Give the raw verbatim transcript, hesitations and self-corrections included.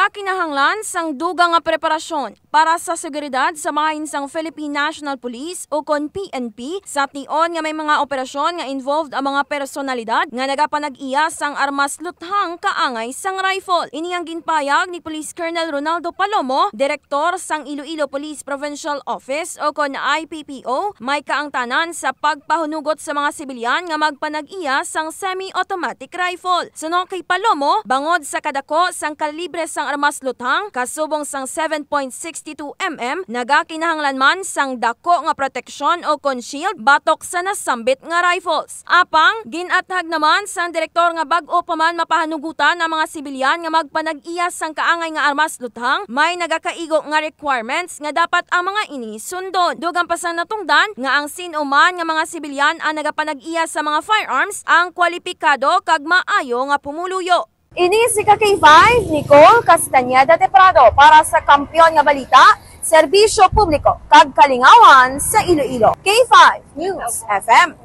Kinahanglan sang dugang nga preparasyon para sa seguridad sa bahin sang Philippine National Police ukon P N P, sa tion nga may mga operasyon nga involved ang mga personalidad nga nagapanag-iya sang armas luthang kaangay sang rifle. Ini ang ginpahayag ni Police Colonel Ronaldo Palomo, direktor sang Iloilo Police Provincial Office ukon I P P O, may kaangtanan sa pagpahunugot sa mga sibilyan nga magpanag-iya sang semi-automatic rifle. Suno kay Palomo, bangod sa kadako sang kalibre sang armas luthang, kasubong sang seven point six two M M, nagakinahanglan man sang dako nga proteksyon ukon shield batok sa nasambit nga rifles. Apang, gin-athag naman sang direktor nga bag-o pa man mapahanugutan ang mga sibilyan nga magpanag-iya sang kaangay nga armas luthang, may nagakaigo nga requirements nga dapat ang mga ini sundon. Dugang pa sang natungdan nga ang sin-o man nga mga sibilyan ang nagapanag-iya sa mga firearms ang kwalipikado kag maayo nga pumuluyo. Ini si ka K five, Nicole Castañeda de Prado para sa Kampiyon nga Balita, Serbisyo Publiko kag Kalingawan sa Iloilo. K five News F M.